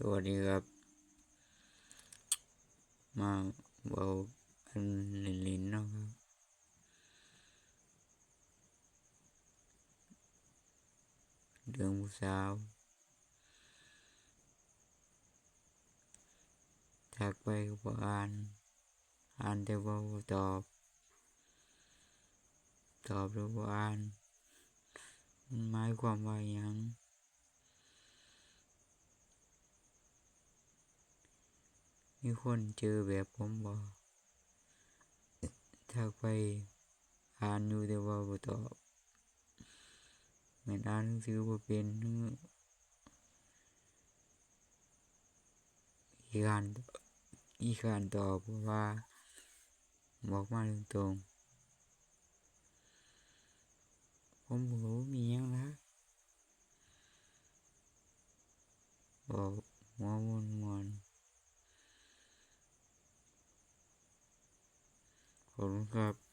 ສະຫວັດດີຄັບ ມາເວົ້າກັນຫຼິ້ນໆເນາະຄັບ ເລື່ອງຜູ້ສາວ ທັກໄປກໍບໍ່ອ່ານ ອ່ານແຕ່ວ່າບໍ່ຕອບ ຕອບແລ້ວບໍ່ອ່ານ ມັນໝາຍຄວາມວ່າຫຍັງ? ມີຄົນເຈີແບບຜົມບໍ່? ທັກໄປ ອ່ານຢູ່ແຕ່ວ່າບໍ່ຕອບ ແມ່ນອ່ານໜັງສືບໍ່ເປັນ ຫຼື ຂີ້ຄ້ານ ຂີ້ຄ້ານຕອບ ເພາະວ່າບອກມາຕົງໆ ຜົມບໍ່ມີຫຍັງນະ ເວົ້າຫົວມ່ວນໆ ຂອບຄຸນຄັບ.